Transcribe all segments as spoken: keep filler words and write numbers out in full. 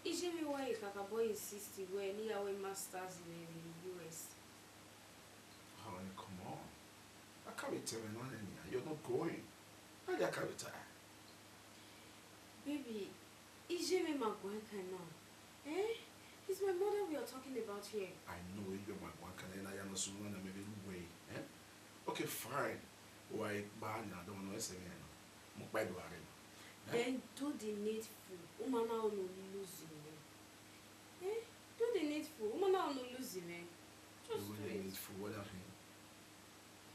Iye mwẹ wa ye kakabọ insist wẹ ne I ya ru masters mwẹ vbe U S. Honey, come on. I can't be telling you anything. You're not going. How you can't be tired? Baby, iye mwẹ ma guan kan na. Eh? It's my mother we are talking about here. I know you ma guan kan na, ya no sunu na me be way. Eh? Okay, fine. Why ba na do no ese me no. Mo pa do are. Eh? Then do the needful. U ma na unu lose me. Eh? Do the needful. U ma na unu lose me. Just do it. Do the needful. What do you mean?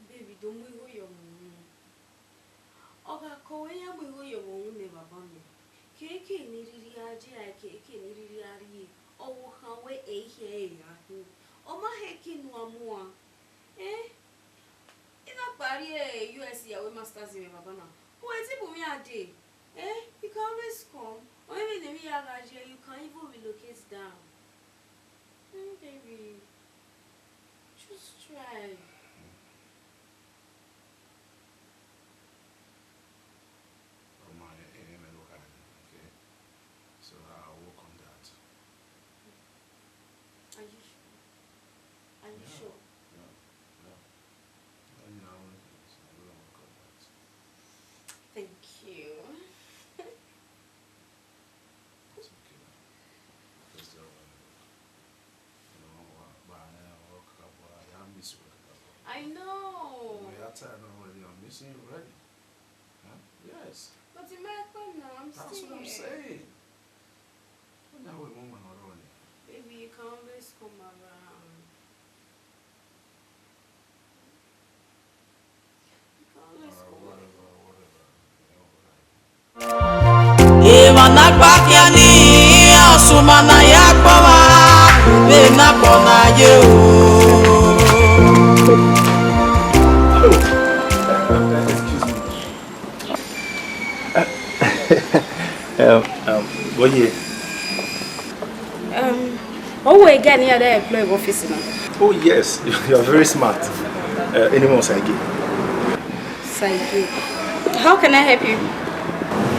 Baby, do mu igho ye ọmọ unu. Ọ gha kọ wẹ ya mu igho ye ọmọ unu nẹ, baba mwẹ. Keke ne I rhirhi a je rae, keke ne I rhirhi a rhie, ọvbokhan wẹ ẹ i khian ẹre ya khin. Ọ ma hẹ eke ne u a muan. Eh? I na kpa rrie U S ya ru masters mwẹ, baba na. U wẹ te bu mwẹ a dee. Eh? You can always come. Or even if you are here, you can even relocate down. Mm, baby, just try. Oh my, eh, eh, man, okay. So I'll work on that. Are you sure? Are you sure? Yeah, yeah. I know, I will work on that. Thank you. It's okay now. Just tell me. You know, but I work, but I miss work. I know. We are tired already. I'm missing you already. Huh? Yes. But in my phone now, I'm That's what I'm saying. When I wake mom and all on it. Baby, you can always come around. You can always come around. Emwa na gba khian ni, ọsuma na ya kpọmwa, vbe na kpọ na ye o. Excuse me. Um, um, but yeah. Um, oh, we get near the employee office now. Oh yes, you are very smart. Uh, anyone, Saige. Saige. How can I help you?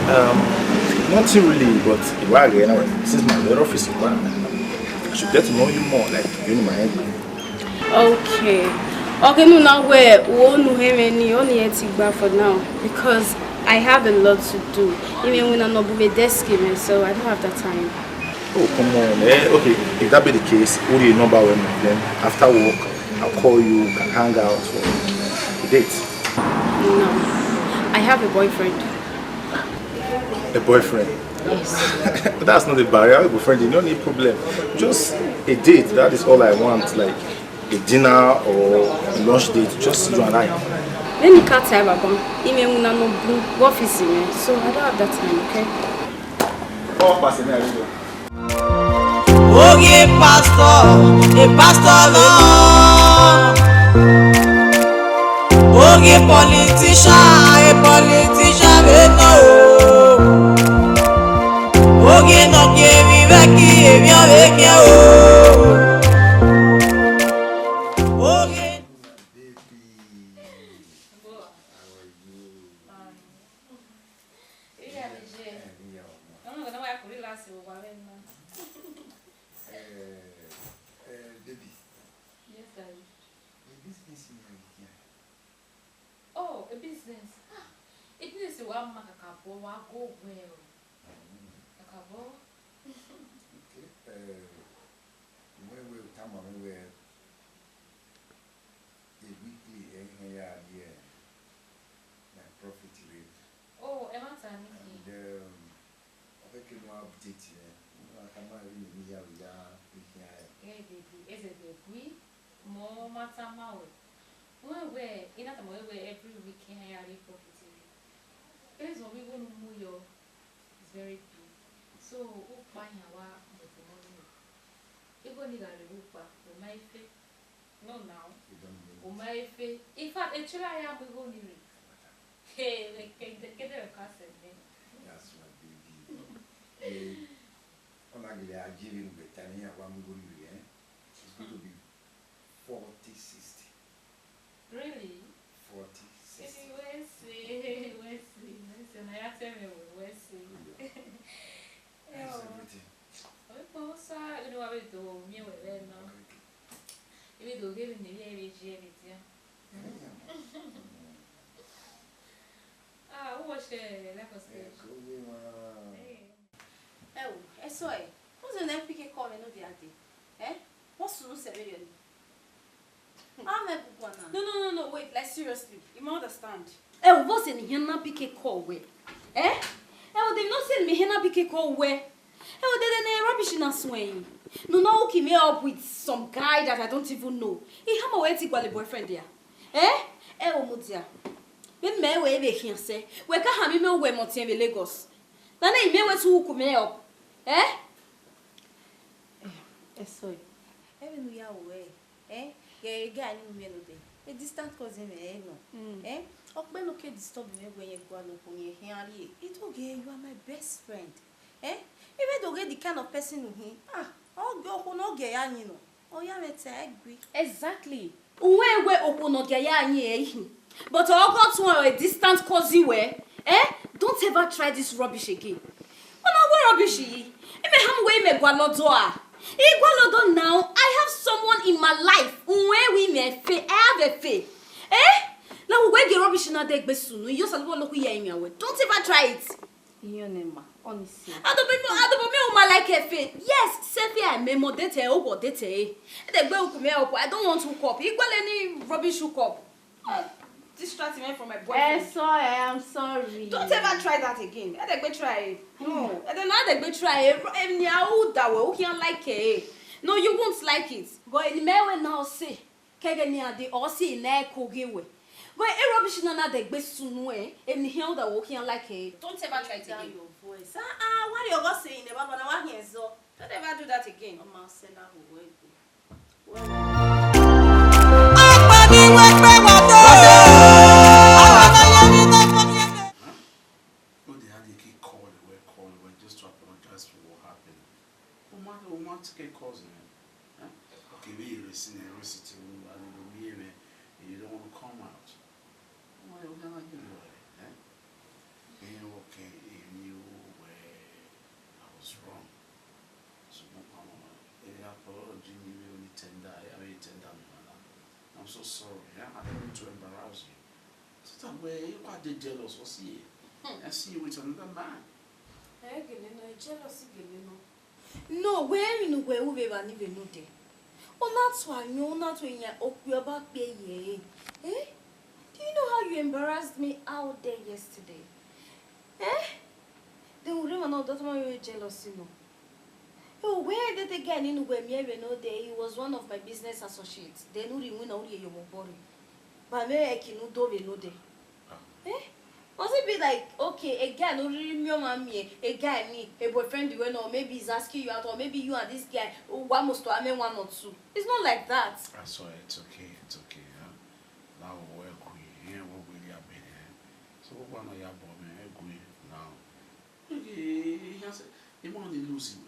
Um, nothing really, but you are here now. This is my head office. I should get to know you more, like, you know my head. Okay. Okay, no, now where? Won't know him any, only at Igba for now, because I have a lot to do. Even when I'm not with desk, so I don't have that time. Oh, come on. Eh, okay, if that be the case, what do you number when then after work, I'll call you, we can hang out for a date. No, I have a boyfriend. A boyfriend? Yes. That's not a barrier. I have a boyfriend, you don't need problem. Just a date, that is all I want. Like, a dinner or a lunch date, just you and I. Let me cut time, Baba. Ime una no bu office me, so I don't have that time, okay? Oh, pass me, I will. Oghe pastor, a pastor no. Oghe politician, a politician we no. Oghe no give me back, give me a back, oh. Oghe. Baby, how are you? Fine. Iya, Ije. Eh, iya, ọmọ. Ọmọ, ọmọ, wa kò rí láti wò wá lẹ́nu náà. Eh, eh, baby. Yes, daddy. A business in your weekend. Oh, a business. Ah, a business wa ma kakabọ, wa go well. Mm. Kakabọ. Okay. Eh, wẹ wẹ u tama mwẹ wẹ, a weekly, ẹ i khian ya rhie my profit rre. Oh, ẹmwata ni khin. And, um, ọ khẹke ne u update mwẹ, u na tama mwẹ vbene emwi hia vbe ya rhie khian rẹn. Eh, baby, ẹzẹdẹ gui, mẹ ọ ma tama ruẹ. Wẹ wẹ, I na tama ruẹ wẹ every week iran ya rhie profit rre. Based on igho ne u mu yọ, it's very big. So, ukpa yan wa mu obọ nọ. Igho ni gha rre vbe ukpa, ọ ma i fe. No now. You don't need it. Ọ ma i fe. In fact, e try ya mu igho ni rre. Hey, like, ke de, ke de ka sẹ me. That's my baby. Eh, ọ na gele a je vbene uwẹ ta ne iran wa mu igho ni rre, eh? It's going to be forty sixty. Really? Forty sixty. We'll see, we'll see, we'll see. Na ya tell me, we'll see. Yeah. That's everything. Ọ do miẹn wẹ vbe nọ. Ivbi do ghe emwi ne I vbe zi ẹre dia. Ah, who wash the life of stage? Hey. Ẹ o, ẹ sọ ẹ, what's the next pick call me no the other day? Eh? What's the news about you? A mwẹ guan na. No, no, no, no, wait, like, seriously, you might understand. Ẹ o, vbọzẹ ne I khian na pick call wẹ? Eh? Ẹ o, de no sẹ ne I khian na pick call wẹ? Ẹ o, dede ne rubbish na suẹn yi. Ne u na hook me up with some guy that I don't even know. I hama wẹ te I gualọ boyfriend ya. Eh? Ẹ o, mudia. Vbene imẹ wẹ vbe khian sẹ, wẹ ka hama imẹ uwẹ mẹ ọtiẹn vbe Lagos. Na nẹ imẹ wẹ te u hook me up. Eh? Ẹ sọ ẹ, ẹ vbe ne u ya ru ẹre, eh, ghẹ guy ni u miẹn nodẹ, a distant cousin mwẹ ẹre nọ, eh, ọ kpẹlọ ke disturb mwẹ wẹ rẹn gualọ okhuo rẹn khian rrie, I do ghe you are my best friend, eh, I vbe do ghe the kind of person u hin, ah, ọ ghe okhuo ne ọ gie ya yin nọ, ọ ya mwẹ te a gui. Exactly. Uwẹ wẹ okhuo ne ọ gie ya yin ẹre hin, but ọ ghe ọtuẹn a distant cousin wẹ, eh, don't ever try this rubbish again. Ọ na wẹ rubbish yi. Imẹ hama wẹ imẹ gualọ do a. I gualọ do now. I have someone in my life. Uwẹ wẹ imẹ fe, I have a fe. Eh? Na wẹ gie rubbish na de gbe sunu. Yo sa lo lo ku ya imẹ wẹ. Don't ever try it. Iye ne ma, honestly. Adobo mi, adobo mi o ma like efe. Yes, sefe a me mo date, o wo date. E de gbe hook me up. I don't want hook up. I gualọ ni rubbish hook up. Ah, distract me from my boyfriend. Eh, sorry, I am sorry. Don't ever try that again. E de gbe try. No, e de na de gbe try. E ni a u da we, u khian like e. No, you won't like it. But in me we now say, kẹghẹ ne iran de, ọ si ne ko ghe wẹ. But e rubbish na na de gbe sunu ẹ, emwi ne I khian u da we, u khian like e. Don't ever try it again. Your voice. Ah, ah, why you go say in the Baba na wa hin zọ? Don't ever do that again. Ọ ma sẹ na ho wẹ. No dey hardly keep call wẹ, call wẹ, just to apologize for what happened. Woman, woman take a cousin. Eh? Okay, we you listen and listen to you, and you know me, and you don't want to come out. Why you gonna do it? Eh? You know, okay, you knew where I was wrong. So, no, no, no. Eh, apology, you really tender. I really tender me, man. I'm so sorry. Eh? I don't want to embarrass you. So that way, you are the jealous. What's he? I see you with another man. Eh, gele no, jealousy gele no. No, wẹ emwi ne uwẹ ru vbe evba ni vbe nodẹ. Ọ na tu ayọn, ọ na tu eyan okpia ba kpia ye. Eh? Do you know how you embarrassed me out there yesterday? Eh? Then u rre emwa na, ọ da tama wẹ jealousy nọ. Oh, where did the guy ni ne uwẹ miẹn vbe nodẹ? He was one of my business associates. Then u rhie iwinna, u rhie ye ọmọ obọ rre. Ba mwẹ ẹki ne u do vbe nodẹ. Eh? Must it be like, okay, a guy no really me or man me, a guy me, a boyfriend you know, maybe he's asking you out, or maybe you and this guy, oh, one must to have one or two. It's not like that. I saw it. It's okay. It's okay. Huh? Now we agree. Yeah, we really have been here. So what one of your boy man agree now? Okay, he has a, he want to lose you.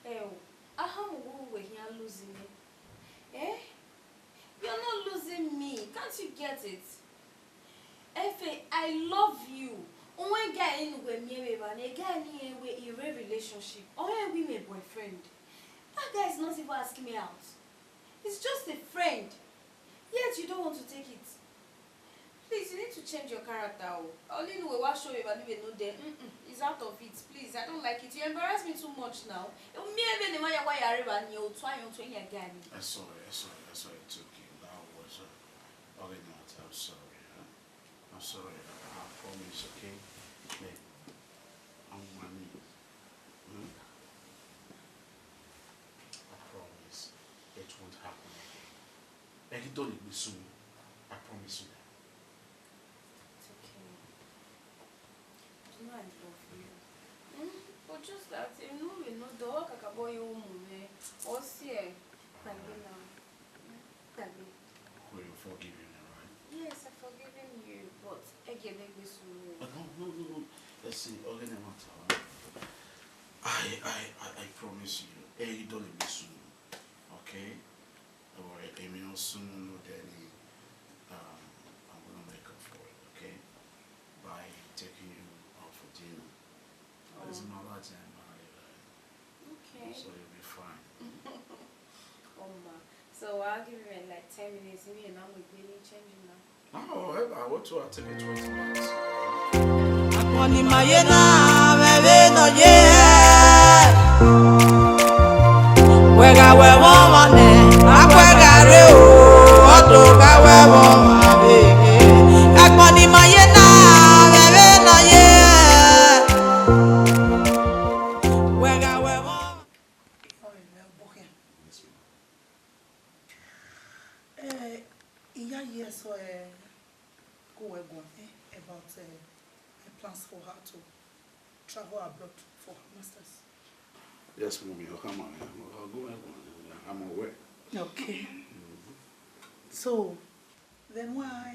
Eh? Eh, oh, I am who we here losing me. Eh? You're not losing me. Can't you get it? Efe, I love you. Only guy in we me we ban, a guy in we in a relationship. Or we my boyfriend. That guy is not even asking me out. He's just a friend. Yet you don't want to take it. Please, you need to change your character. Oh. Only no we wa show you, but we no there. Mm-mm. It's out of it. Please, I don't like it. You embarrass me too much now. Me even the man you are, you are, you are, you are, you are, you are, I sorry, I sorry, I sorry. It's okay. That was, uh, okay, no, I'm sorry. Huh? I'm sorry. I, I promise, okay? Hey, I'm on my knees. Hmm? I promise it won't happen again. Ẹ ghi dọlegbe sunu. I promise you that. It's okay. You know I love you. Hmm? But just that, you know, we know the work I can buy you home, eh? Or see, eh? Thank you now. Thank you. Well, you're forgiving me, right? Yes, I've forgiven you, but ẹ gele gbe sunu. Uh, no, no, no, no. Let's see, okay, no matter. I, I, I, I promise you, ẹ ghi dọlegbe sunu, okay? Or èmi ọ sunu no then, um, I'm gonna make up for it, okay? By taking you out for dinner. It's my last time, my, uh, Okay. So you'll be fine. Oh, ma. So I'll give you, like, ten minutes. Me and I'm with Benny changing now. Oh, I, I want to, I'll take it twenty minutes. Akpọnima ye na, vbe vbe nọ ye. Wẹ gha wẹ vbe ọmwa nẹ, a wẹ gha rre o, ọ do gha wẹ vbe ọmwa vbe. Akpọnima ye na, vbe vbe nọ ye. Wẹ gha wẹ vbe ọmwa. Yes, ma'am. Eh, I ya ye ẹsọ, eh, ke uwẹ guan, eh, about, eh, my plans for her to travel abroad for her masters. Yes, mommy, I come on, eh, I'll go and, I'm aware. Okay. So, then why,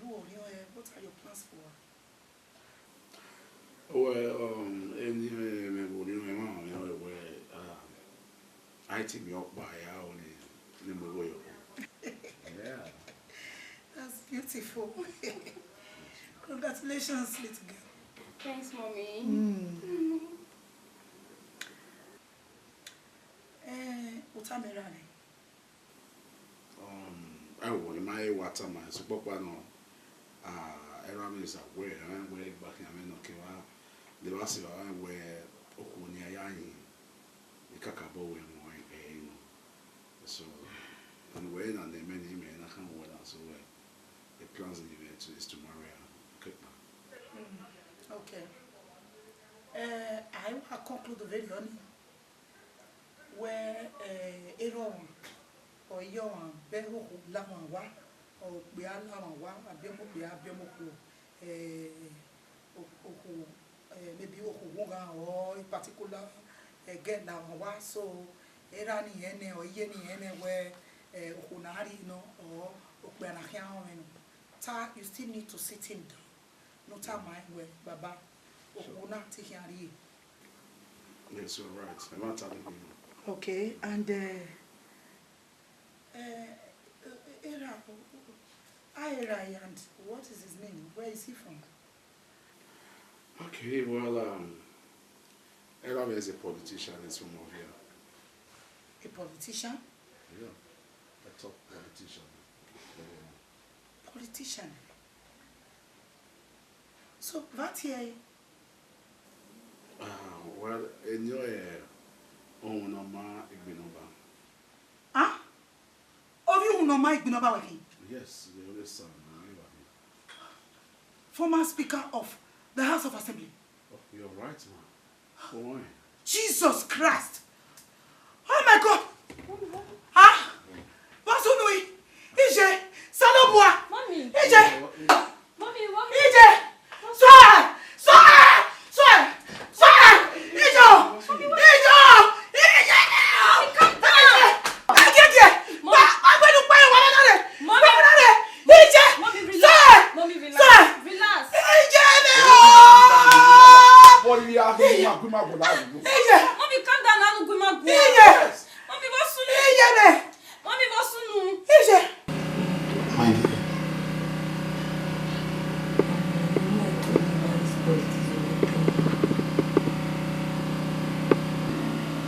Lu Orion, eh, what are your plans for her? Well, um, eni mwẹ, mwẹ vbe orhiọn mwẹ, ma mwẹ wẹ, ah, a i te miẹn ọkpa ya ro ni, ne mu igho yọ. Yeah. That's beautiful. Congratulations, little girl. Thanks, mommy. Mm. Eh, u tama erha nẹ? Um, ẹo, I ma he wa tama, sokpan ọkpa nọ, ah, erha mwẹ zẹ wẹ, ẹ wẹ gba khian mwẹ nọ kevbe, de vbe sẹ evba wẹ okhuo ne a ya yin, I kakabọ wẹ mu ẹre nọ. So, and wẹ na ne mẹ ne imẹ na khan wẹ na, so wẹ, the plans ni vbe to is to marry her. Okay, kpa. Mm, okay. Eh, I wa conclude very early. Wẹ, eh, erha ọmwa, ọ i ye ọmwa, vbe okhuo la ọmwa wa, ọ okpia la ọmwa wa, abiọmọ okpia, abiọmọ okhuo, eh, o-, okhuo, eh, maybe okhuo ughughan or a particular, eh, girl la ọmwa wa, so erha ni rẹn nẹ, ọ iye ni rẹn nẹ wẹ, eh, okhuo na rhie nọ, or okpia na khian rọnmwẹ nọ. Ta, you still need to sit him down. Ne u tama rẹn wẹ, baba, okhuo na te khian rhie. Yes, you're right. Ẹ ma ta nẹ. Okay, and, uh, uh, erha, Aerai, and what is his name? Where is he from? Okay, well, um, Erha mwẹ is a politician, he's from Ovia. A politician? Yeah, a top politician. Politician. So, vbe a tie ẹre? Ah, well, eni ọre, eh, uhunmwu ne ọ ma igbinọba. Ah? Ovbi uhunmwu ne ọ ma igbinọba wẹ khin? Yes, the only son, uh, Former Speaker of the House of Assembly. Oh, you're right, ma. Fine. Jesus Christ! Oh my God! Ah! Vbọ sunu i? Iye! Osanobua! Mommy. Iye! Mommy, what? Iye! Sọe! Sọe! Sọe! Sọe! Iye! Mommy, what? Iye! Iye! Mommy, calm down. Iye! Iye! Mommy. Wa, wa gbẹnu kpa wa na re. Mommy. Wa na re. Iye! Mommy, relax. Sọe! Mommy, relax. Sọe! Relax. Iye ne o! Body we have to ma gbe ma go la. Iye! Mommy, calm down, na nu gbe ma go. Iye! Mommy, vbọ sunu? Iye ne! Mommy, vbọ sunu? Iye! My dear.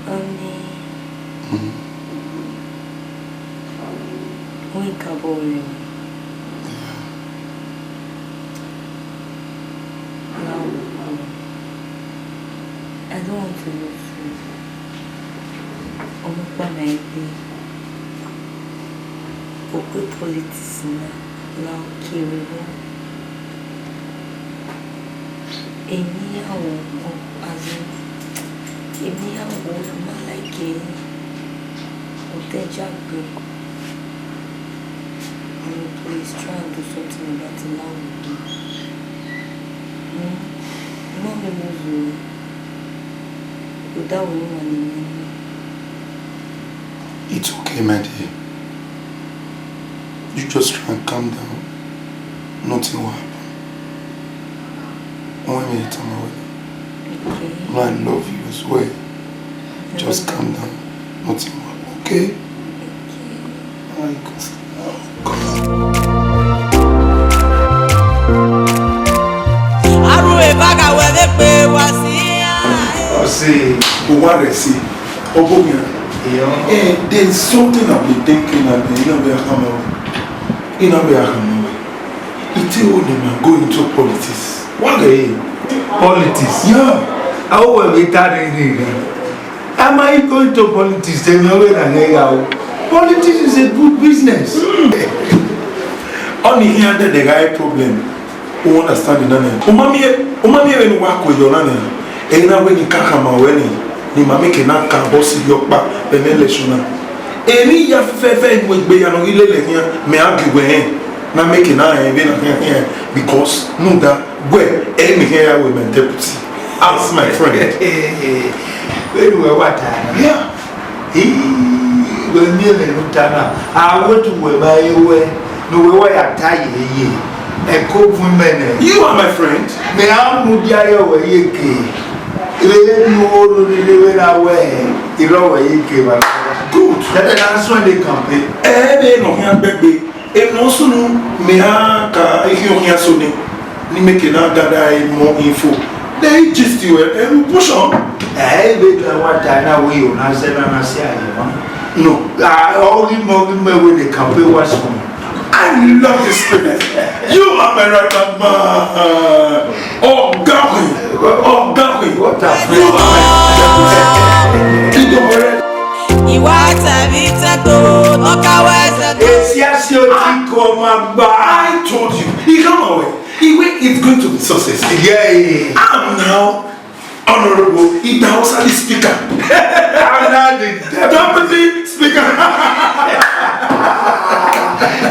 Honey. Hmm? Wẹ kabọ rẹ. Yeah. Now, I don't want to lose you. Ọmọ ọkpa na egbe. Okpia politics na, na kere vbọ. Emwi iran vbe ọkọ, as in, emwi iran vbe ọkọ, I ma like it. Otẹn jagbe. And please try and do something about it now. Hmm? I ma vbe lose you. Rhunmwuda wẹ ọmwa ne I miẹn nẹ. It's okay, my dear. You just try and calm down. Nothing will happen. Don't worry, Tamawe. Okay. No, I love you as well. Just calm down. Nothing will happen, okay? Okay. All right, go sleep now. Arhu eva gha wẹ vbe kpe wa si iran. Ọ sẹ, uwa rẹ si. Obonia, eh, there is something I've been thinking and I no be akama. I no be akama. It will never go into politics. What the hell? Politics? Yeah. How will we turn it in? Am I going to politics? Tell me where I go. Politics is a good business. Only here that the guy problem. U understand na nẹ? U ma miẹn, u ma miẹn vbene uwa ku yọ na nẹ. Ena wẹ ne I ka khama ruẹ nẹ, ne ima mieke na ka obọ si ye ọkpa vbe election na. Emwi hia fẹfẹfẹ ne uwẹ gbe ya ne ọ ghi lele khian, mẹ a gie uwẹ rẹn, na mieke na rẹn vbene a khian khian, because rhunmwuda wẹ ẹre mẹ khian ya wẹ my deputy. Ask my friend. Vbene uwẹ wa ta na. Yeah. Ii, wẹ miẹn ẹmwẹ ne u ta na, a wẹ te uwẹ ma he wẹ ne uwẹ wa ya ta ye ye, ẹko vun imẹ nẹ. You are my friend. Mẹ a mudia ye wẹ ye ke, rere ne u ho rere vbe na wẹ irọ wẹ ye ke ba. Good. That is answer the campaign. Ẹ vbe nọ khian gbẹgbe. Emwi ne ọ sunu, mẹ a ka ikhian okhian so nẹ, ne I mieke na gather more info. Then I gist you, eh, eh, we push on. Ẹ vbe ta wa ta na wẹ yo na zẹ na na si aye ma. No. Ah, ọ ghi mẹ, ọ ghi mẹ wẹ ne campaign wa sunu. I love the spirit. You are my right hand man. Ọga Queen. Ọga Queen. What a friend. You are my Kido More. Iwa tẹbi tẹto, no ka wẹ ẹsẹ. Esi asi oti kọ ma gba. I told you. He come away. He way it's going to be success. Yeah. I'm now Honorable Idahosa the speaker. I'm now the deputy speaker.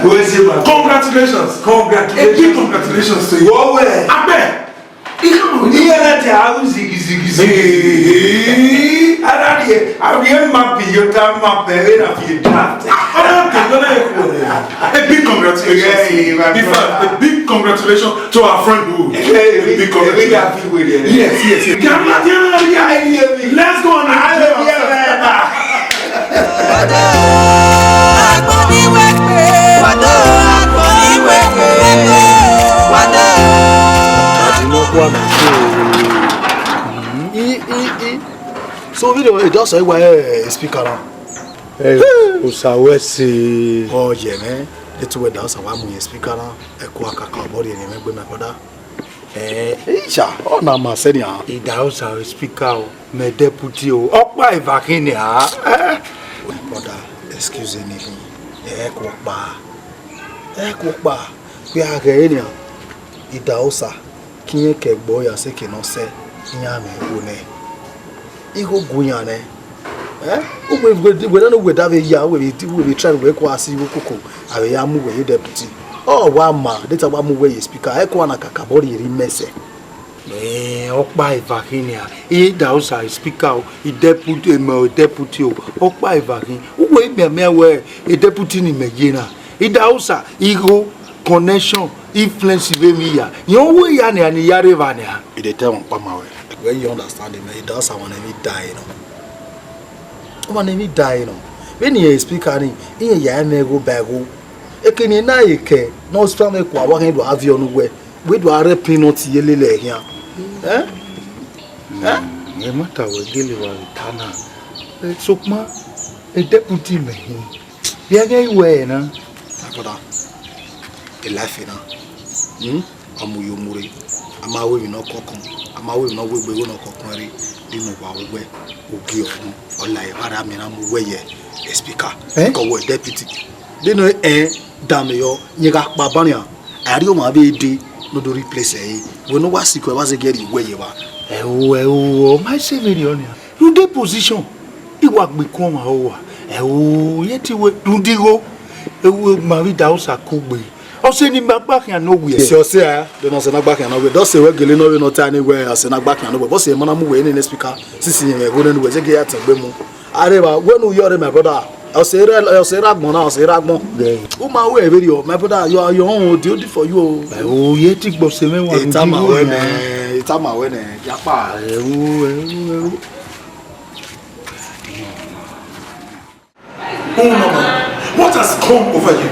Where's your man? Congratulations. Congratulations. A big congratulations to you. Wọ wẹ. Abẹ. Iye na te a ru zigi, zigi, zigi. Ara rẹ, a rẹ ma bi yo ta ma bẹrẹ na fi draft. Ọmọ kẹjọ náà yẹ kúrò rẹ. A big congratulations. Yeah, yeah, my brother. In fact, a big congratulations to our friend who. Yeah, a big congratulations. Yes, yes, yes. Let's go on. I, I, I. So video, it does say why speaker now. Hey, Osa we say. Oh yeah, man. That's where the house wa mu ye speaker now. Ẹ kú akaka ọbọ rhie ne mẹ gbe, my brother. Eh, isha, ọ na ma sẹ nia. Idahosa speaker o, mẹ deputy o, ọkpa eva khin nia. Eh. My brother, excuse me. Ẹ kú ọkpa. Ẹ kú ọkpa. Vbe a ghẹ nia. Idahosa, ke irẹn ke ẹgbẹe ya sẹ eke ne ọ sẹ, iran mwẹ igho nẹ. Igho gu iran nẹ. Eh? Uwẹ, uwẹ, uwẹ na ne uwẹ da vbe ya, uwẹ vbe, uwẹ vbe try uwẹ kua si igho koko, a vbe ya mu uwẹ ye deputy. Ọ wa ma, de ta wa mu uwẹ ye speaker, ẹ kua na kakabọ rhie rre imẹ sẹ. Eh, ọkpa eva khin nia, Idahosa speaker o, i deputy, emẹ o deputy o, ọkpa eva khin. Uwẹ mianmian wẹ, e deputy ne imẹ ye na. Idahosa, igho, connection, influence vbe emwi ya. Rẹn uwu ya nia ne I ya rre evba nia. I dey tell wọn kpa ma wẹ. Wẹ you understand me, Idahosa wan emwi da ẹre nọ. Wan emwi da ẹre nọ. Vbene irẹn speaker ni, irẹn ya ẹmwẹ igho ba igho. Eke ne I na re kẹ, ne ọ suẹn mwẹ kua, wa khian do a viọ ne uwẹ. Wẹ do a rẹ peanut ye lele khian. Eh? Eh? Ẹ ma ta wẹ gele wa vbe ta na. Eh, sokpan, e deputy mẹ hin. Vbe a ghẹ i wẹ ẹre na? Agbada, e life na. Hmm? A mu yo mu rre. A ma ru emwi ne ọ kọkọn. A ma ru emwi ne ọ wegbe igho ne ọ kọkọn rre. Di mu wa wẹ ugie ọkun. Ọ la evba ra miẹn na mu wẹ ye speaker. Eh? Kọ wẹ deputy. Vbene ẹ da mẹ yọ, yẹn gha kpa barian. A rhie ọmwa vbe dee ne ọ do replace ẹre. Wẹ ne ọ wa sikẹ, wa zẹ gie rhie wẹ ye evba. Ẹ o, ẹ o, ọ ma sẹ vberriọ nia. Rhunmwuda position, I wa gbe ikun ọmwa ro wa. Ẹ o, ye te wẹ rhunmwuda igho, ẹ o, ma vbe Idahosa kugbe. Ọse ne ima gba khian ne ọ wẹ. Sẹ ọse a, de ne ọse na gba khian ne ọ wẹ. De ọse wẹ gele ne ọ vbe ne ọ ta ne wẹ ọse na gba khian ne ọ wẹ. Bọse ma na mu wẹ ne speaker, sisi yẹn wẹ gho ne wẹ, zẹ gie ya tẹn gbe mu. Areva, wẹ ne u yọ rre, my brother. Ọse rre, ọse rre agbọn na, ọse rre agbọn. Yeah. U ma wẹ vberriọ, my brother, your, your own, the only for you o. Ẹ o, ye te gbọse mwẹ wa. Etama wẹ nẹ, etama wẹ nẹ, yapa. Ẹ o, ẹ o, ẹ o. Oh, no, man. What has come over you?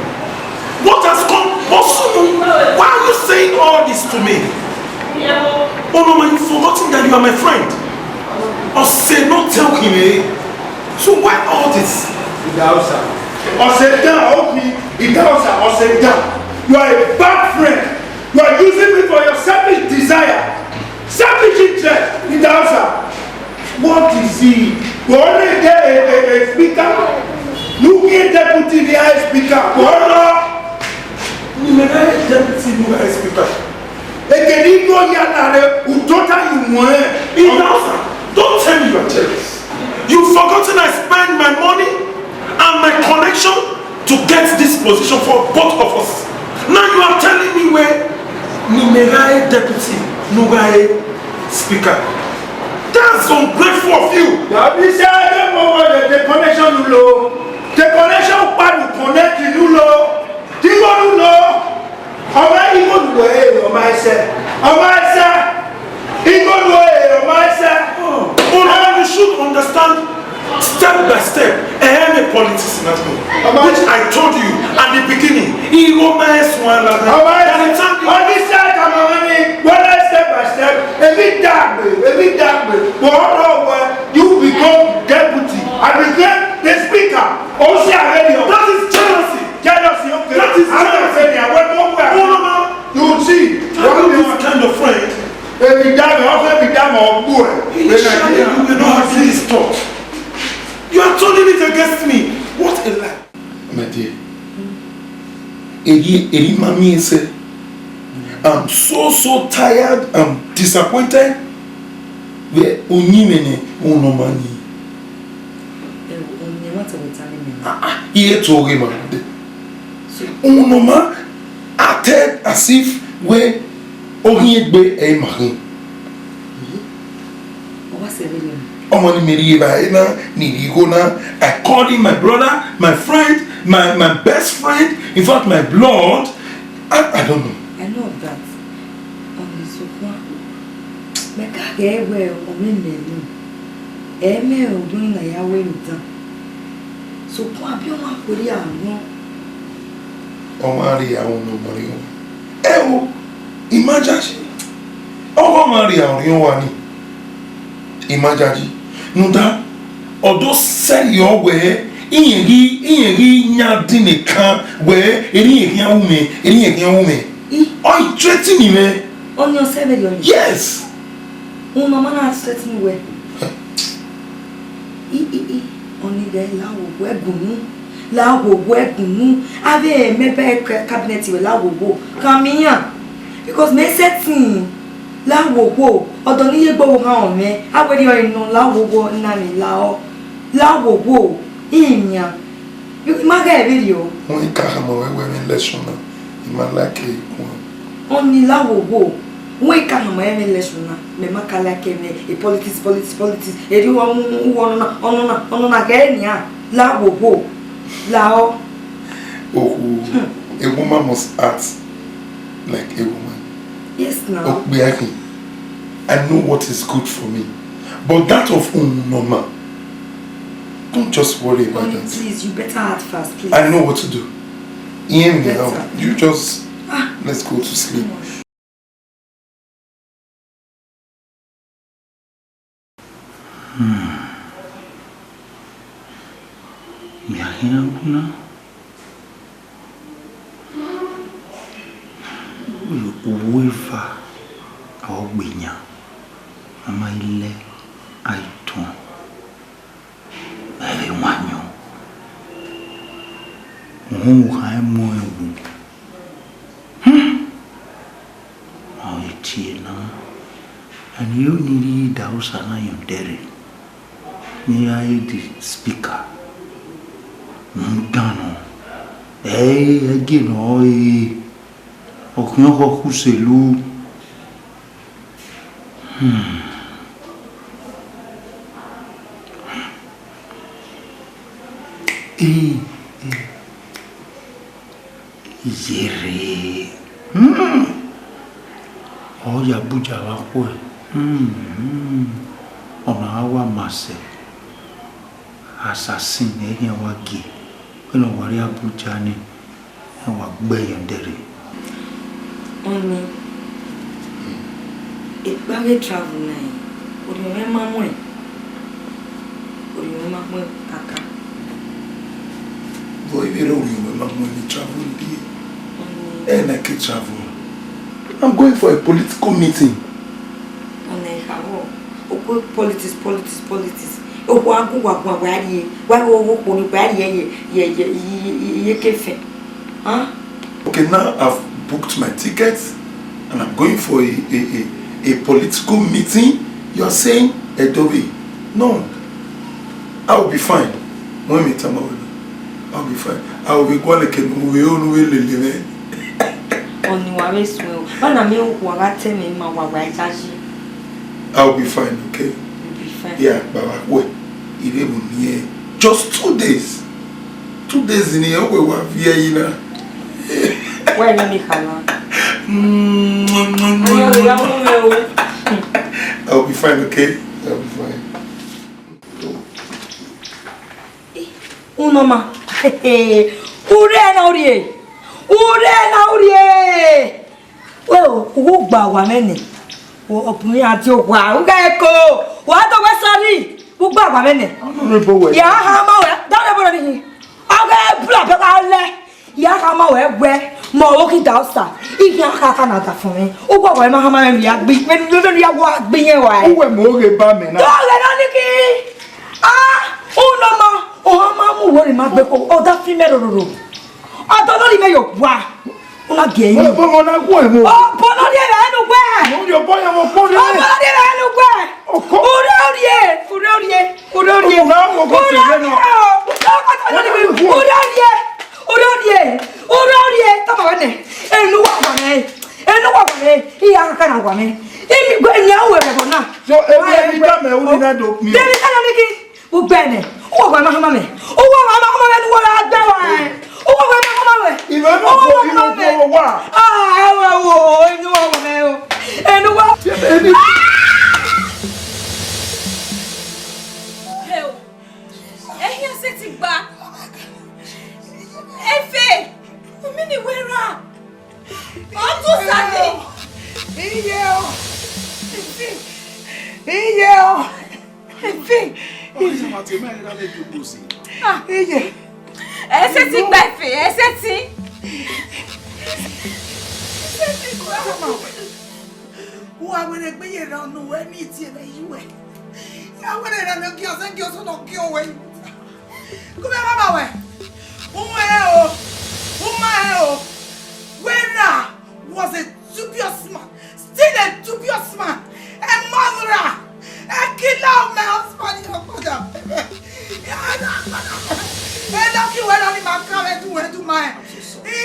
What has come? Why are you saying all this to me? Oh, no, man, you've forgotten that you are my friend. Ọse no tell him, eh? So why all this? Idahosa. Ọse dan, okay. Idahosa, ọse dan. You are a bad friend. You are using me for your selfish desire. Selfish interest. Idahosa. What is he? You only get a, a, a speaker. You get deputy the high speaker. What? You may not deputy the high speaker. Ekene igho ya na rre, u tota you muẹn. Idahosa, don't tell me you are jealous. You've forgotten I spend my money and my connection to get this position for both of us. Now you are telling me where Nimerae deputy, Nugae speaker. That's ungrateful of you. Tàbí ṣé ẹ mọ̀ wọ́n lè the connection ló? The connection pàdé connect ló. Tí wọ́n ló. Ọmọ igho lu ẹ, ọmọ ẹsẹ. Ọmọ ẹsẹ. Igho lu ẹ, ọmọ ẹsẹ. Una, you should understand step by step. Eh, me politics in that way. Ọmọ which I told you at the beginning. Igho ma ẹsùn ala. Ọmọ ẹsẹ. Ọdún iṣẹ́ àtàwọn ọmọ mi, wọ́n lẹ́ step by step. Èmi dàgbé, èmi dàgbé. Wọ́n rọ̀ wẹ́, you become deputy. I became the speaker. Ó ṣe àrẹ́dìọ̀. That is jealousy. Jealousy, okay. That is jealousy. Àwọn ọmọ ọgbẹ́. No, no, no. You will see. Having this kind of friend. Èmi dàgbé, ọ̀fẹ́ mi dàgbé ọgbọ́ ẹ̀. Initially, you were not having this thought. You are turning it against me. What a lie. My dear, èyí, èyí máa mi ẹsẹ̀. I'm so, so tired. I'm disappointed. Wẹ onyi mẹ nẹ, unoma ni. Ẹ, onyi mẹ, what are we telling me? Ah, ah, iye to oghe ma. So, unoma acted as if wẹ oghiẹn egbe ẹ ma khin. Ọ wa sẹ vberriọ. Ọmọ ni mẹ rhie evbare na, ni rhie igho na. I called him my brother, my friend, my, my best friend, in fact, my blood. I, I don't know. I know of that. Ọni sokpan, mẹ ka ghẹ wẹ ọ mwẹ mẹ unu. Ẹ mẹ odunna ya wẹ emwi dan. Sokpan, abi ọmwa khuerriọ nọ. Ọmwa rhie aro ne ọ ma rhie owa. Ẹo, I ma yayi. Ọghe ọmwa rhie aro ne ọ wa ni. I ma yayi. Rhunmwuda, ọ do sẹrriọ wẹ, irẹn ghi, irẹn ghi yan din ekan wẹ, erriẹn khian wu mwẹ, erriẹn khian wu mwẹ. I? Ọ i threaten mwẹ. Ọni ọ sẹ vberriọ ni? Yes. Unoma na threaten wẹ. I, i, i, ọni ghẹ la wo wẹ gunu, la wo wẹ gunu. Avbe mẹ bẹ cabinet wẹ la wo wo. Kan mi yan. Because mẹ sẹtin la wo wo. Ọdọ ne I ye gbe ọvbokhan mwẹ. Avbe rhie ọre nọ la wo wo na ni la ọ. La wo wo. Iyan. I ma ghẹ vberriọ. Wẹ I ka khama ruẹ wẹ vbe election na, I ma like ẹre guan. Ọni la wo wo. Wẹ I ka khama ruẹ vbe election na, mẹ ma ka like ẹre, e politics, politics, politics. Erriọ uwa mu, mu, uwa ọnọna, ọnọna, ọnọna ghẹ nian. La wo wo. La ọ. Okhu, a woman must act like a woman. Yes, now. Okpia khin, I know what is good for me, but that of unoma, don't just worry about that. Please, you better act fast, please. I know what to do. Hear me now. Better. You just, ah, let's go to sleep. Hmm. Mẹ a khian gu na. Uwu eva ọ gbe yan, a ma i lẹ, a i tuọn, ẹ vbe wan yọn. Uhunmwu khan mu ẹn wu. Hmm. Ọ i tie na, ẹn i ru ne I rhie Idahosa na yọn odẹ rre, ne I ra re the speaker. Rhunmwuda nọ, ẹ i re ẹgie ne ọ re, ọ khian ọkhọ khu selu. Hmm. Ee, ee. Iyerre. Hmm. Ọ ya Abuja vbe akhuẹ. Hmm, hmm. Ọna gha wa ma sẹ. Assassin ne ẹ khian wa gie. Vbene ọ wa rrie Abuja ni, ẹ wa gbe ẹre yọn odẹ rre. Ọni, ekpa ghe travel na, orhiọn mwẹ ma muẹn. Orhiọn mwẹ ma Mu kaka. But if you don't remember when you travel, and I can travel. I'm going for a political meeting. Ọna ẹre okhuo politics, politics, politics. Okhuo a gu wa guan, wa rrie, wa ru owo okhuo ni, wa rrie ye, ye, ye, ye, ye, ye ke fẹ. Huh? Okay, now I've booked my tickets and I'm going for a, a, a, a political meeting. You're saying, Edobe, no, I will be fine. When me tell my, I'll be fine. I will be going like a movie, oh, no, lele, man. Ọni wa vbe suẹn o. Ọna miẹn okhuo a gha tẹ mwẹ ma wa wa yayi. I'll be fine, okay? You'll be fine. Yeah, Baba, wẹ, I rre vbe uni ẹ. Just two days. Two days ni ẹ, wẹ wa viẹ yi na. Wẹ ni mi khala. Mm, mm, mm, mm. Ayo, ya mu mwẹ o. I'll be fine, okay? I'll be fine. Unoma. Urre na urrie. Urre na urrie. Wẹ o, u gba owa mwẹ nẹ. Wo, ọ bun iran die owa, u ghẹ ko. Wa do wẹ sorry. U gba owa mwẹ nẹ. Honorable wẹ. Ya ha ma wẹ, da re bọrọ ni. Ọ ghẹ bla bẹ gha lẹ. Ya khama wẹ wẹ, mẹ ọvbokhan da Osa, I khian khakha ne a da fọn mwẹ. Uwẹ wẹ ma khama mwẹ vbe a gbe, vbe ne ya wa gbe yẹn wa. Uwẹ mẹ oghe ba mẹ na. Dọghe nọ ni ki. Ah, unoma, ọ ma mu wẹ rre ma gbe ko, ọ da fi mẹ rororo. Ọ da nọ ni mẹ yo wa. Una gẹ yi. Ọbọ na gu ẹvbo. Ọbọ nọ ni ẹvbo ẹnu wẹ. Mo yo bọ yan mo kpọ ni. Ọbọ nọ ni ẹvbo ẹnu wẹ. Oko. Ure orie, ure orie, ure orie. Oko na wo ko se re nọ. Ure orie, ure orie, ure orie. Tama wẹ nẹ. Enu wa wa mẹ. Enu wa wa mẹ. Iya ka na wa mẹ. Emi gbe ni awe rẹ bona. So, emi, emi ta mẹ, u ni na do mi. David, ana mi ki. Ugbẹnẹ, uwẹ wẹ ma khama mẹ. Uwẹ wẹ ma khama mẹ, ne uwẹ gha gbe wa. Uwẹ wẹ ma khama mẹ. Ìwé mọ̀ fún ìwé fún ọwọ́ wa. Ah, ẹ wẹ wo, enu wa wẹ mẹ o. Enu wa. Ẹ o. Ẹhiẹn sẹ ti gba. Efe, mi ni wẹ ra. Ọ tun sani. Iye o. Efe. Iye o. Efe. Ọmọ yìí ma ti mẹ ra le do ko si. Ah. Iye. Ẹ sẹ ti gba Efe, ẹ sẹ ti. Ẹ sẹ ti gba. Wa wẹrẹ gbe ye ra ọnu wẹ ni tie vbe yi wẹ. Ya wẹrẹ ra ne gie ọsẹ gie ọsẹ nọ gie owẹ. Ku mẹ mama wẹ. U ma rẹn o. U ma rẹn o. Wẹ ra was a dubious man. Still a dubious man. A murderer. A killer of my husband, your father. A lucky well on my car, do, do my. I'm so sorry.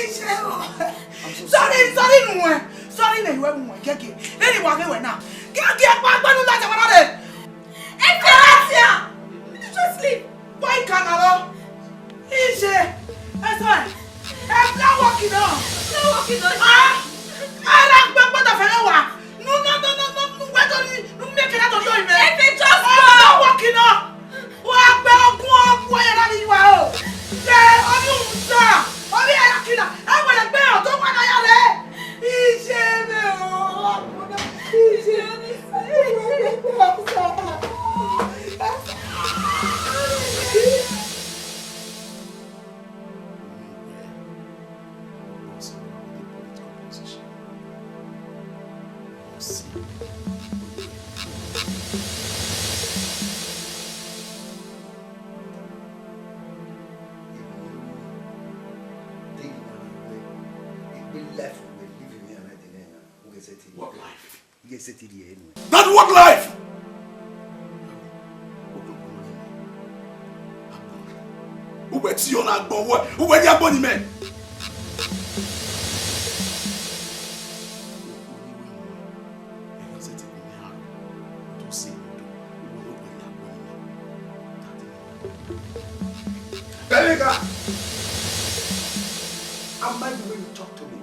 Sorry, sorry, no. Sorry, no, you were more. Gege. Very well, very well now. Gege, pa pa nu la jama re. Ẹ fẹ́ láti à. Did you just sleep? Why can I? Iye. Ẹ sọ ẹ. Ẹ fẹ́ wọ́ọ̀kì náà. Ẹ fẹ́ wọ́ọ̀kì náà. Ah! Ara gbẹ gbọ́dọ̀ fẹ́ lọ wà. Nu, nu, nu, nu, nu, nu, wẹ́ torí, nu, mi kẹ́lá torí òyìnbó. Ẹ fẹ́ just go. Ẹ fẹ́ wọ́ọ̀kì náà. Wà á gbẹ ọgbọ́n ọgbọ́n yẹn láti wà o. Ṣé orí òun sà? Orí ẹ̀rọ kìlà. Ẹ wẹ̀rẹ̀ gbé ọ̀dọ́ wà náà yà rẹ̀. Iye mi o. Iye mi. What life? Iye sẹ ti rhie enu. That what life? Uwẹ ti ọ na gbọ, uwẹ, uwẹ ya gbọ ni mẹ. Belika, I mind the way you talk to me.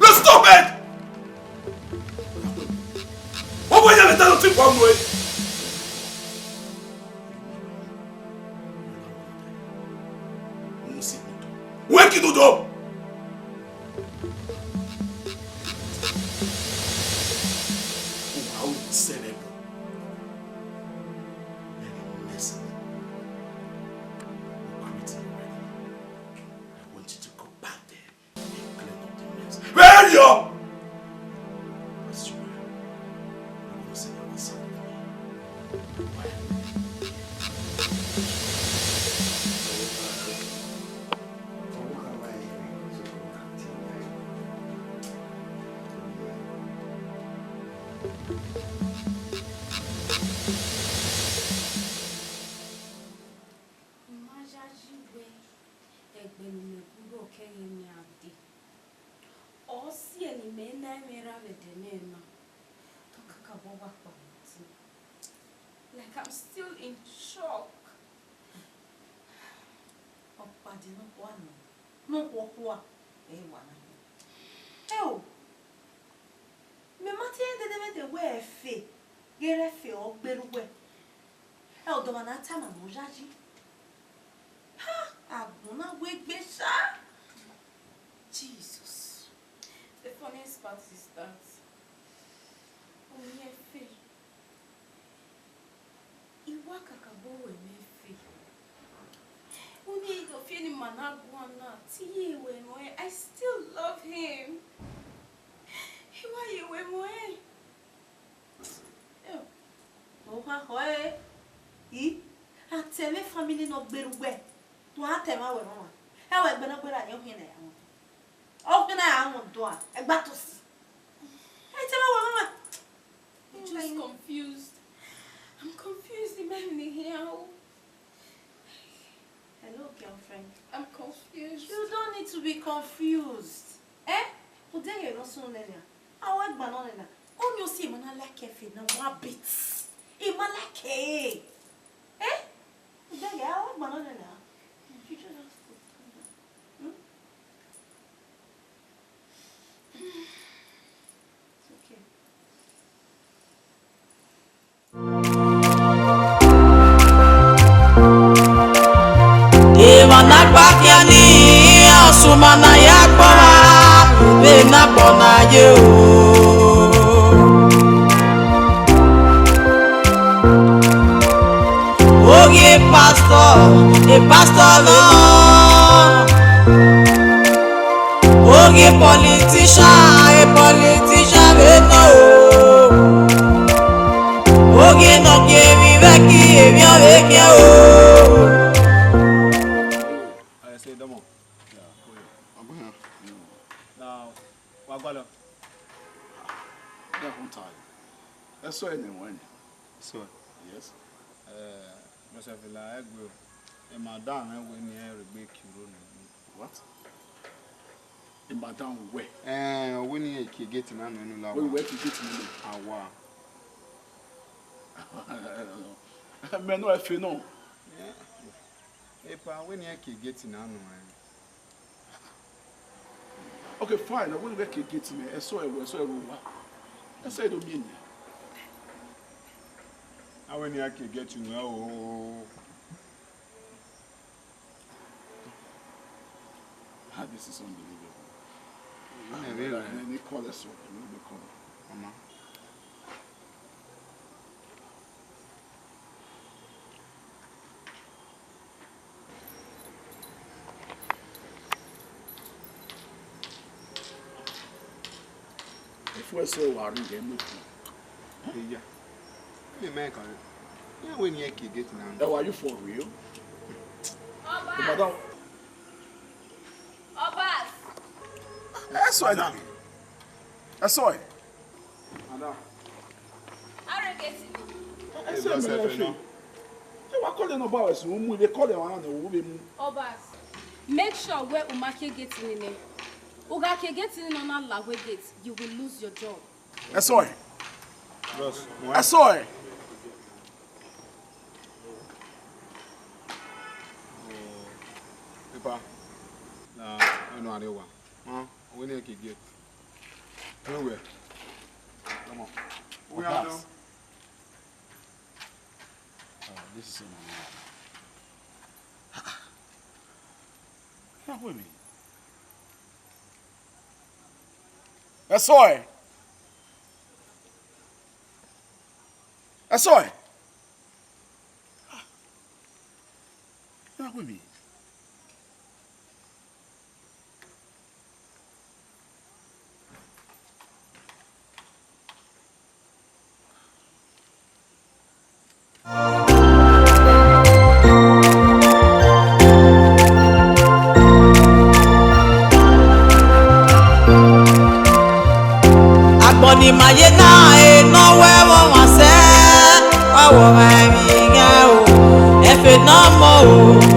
Let's stop it! What were you telling people? Wake it up! Wow, seven. I ma yayi wẹẹ ẹgbẹe ne imẹ gu rrọọ kẹghe nian dee. Ọ si ẹe ne imẹ na mwẹ ra vbe ẹdẹ nẹ na, te ọ kakabọ wa kpao ẹtin. Like, I'm still in shock. Ọkpa de nọkhua nọ, nọkhua khua, ẹ i wa na. Ẹo, mẹ ma te rẹn dẹdẹmwẹdẹ wẹẹ ẹfe, ghe ẹfe ọ gberra uwẹ. Ẹ, ọdọ ọmwa na tama ne ọ yayi. Ha! Agbọn na wegbe sha. Jesus. The funniest part is that, ọ miẹn ẹfe. I wa kakabọ ru ẹmwẹ ẹfe. Uni do fi eni ma na guan na, te I ye ru ẹmwẹ ọnrẹn, I still love him. I wa ye ru ẹmwẹ ọnrẹn. Oha khọ ẹre, I, a te mwẹ family ne ọ gberra uwẹ, te a ta ẹmwẹ wẹ mwa. Ẹ wẹ ẹgbẹe ne ọ gberra yẹn ọ khian ne a wọn. Ọ khian ne a wọn do a, ẹgba to si. Ẹ te mwẹ wẹ mwa. I'm just confused. I'm confused, the man in here. Hello, girlfriend. I'm confused. You don't need to be confused. Eh? Ude ye no sun nena. Awa gba no nena. Oni osi ma na like efe na one bit. I ma like e. Eh? Ude ye awa gba no nena. You just have to calm down. Hmm? It's okay. Emwa ne a gba khian ni, ọsuma na ya kpọnmwa vbe ne a kpọ na ye o. Oghi pastor, e pastor nọ. Oghi politician, e politician vbe nọ o. Oghi nọ gie emwi vbe ẹki, emwi ọ vbe khian o. Ẹ sẹ dọmọ. Now, wa gualọ. Ẹ khuọntae. Ẹ sẹ ọnrẹn ne ẹmwẹ ọnrẹn. Sẹ ọnrẹn. Yes. Eh, Joseph la ẹgue o. Madam mwẹ wẹ ne irẹn rhie egbe kie uro nẹ. What? Madam wẹ? Eh, ọ wẹ ne irẹn kie gate na nọ ẹnu la. Wẹ wa. Wẹ kie gate na nọ? Awa. Mẹ nọ ẹfe nọ. Eh, epa, wẹ ne irẹn kie gate na nọ ẹn. Okay, fine. Ọ wẹ ne irẹn kie gate mẹ, ẹsọ ẹvbo, ẹsọ ẹvbo wa. Ẹsọ ẹdo miẹn nian. A wẹ ne irẹn kie gate nọ ẹn o. Ah, this is unbelievable. Ẹ vbe rẹ. Ni call ẹsọ, ni call. Ọma. Efu ẹsẹ wa rri ghẹ ne okun. Eya. Ẹ mẹ kan. Iran wẹ ne irẹn kie gate na. Ẹ wa, you for real? Ọba. Madam. Ọba. Ẹ sọ ẹ na. Ẹ sọ ẹ. Madam. Arrogant. Ẹ sọ ẹ, mẹ lẹ fi. Ẹ wa call the number wẹ sunu mu, they call the one and they will be mu. Ọba. Make sure wẹ u ma kie gate nene. U gha kie gate nene, ọ na la wẹ gate, you will lose your job. Ẹ sọ ẹ. Bros, ẹ sọ ẹ. Epa, na, ẹnu arre wa. Huh? Wẹ ne kie gate. Anywhere. Come on. We are now. Oh, this is so nice. Now, wait a minute. Ẹ sọ ẹ. Ẹ sọ ẹ. Ah. Now, wait a minute. Agbọn ni ma ye na, e nọ Ọmwa emwi gha o, ẹfe ne ọ mọ o.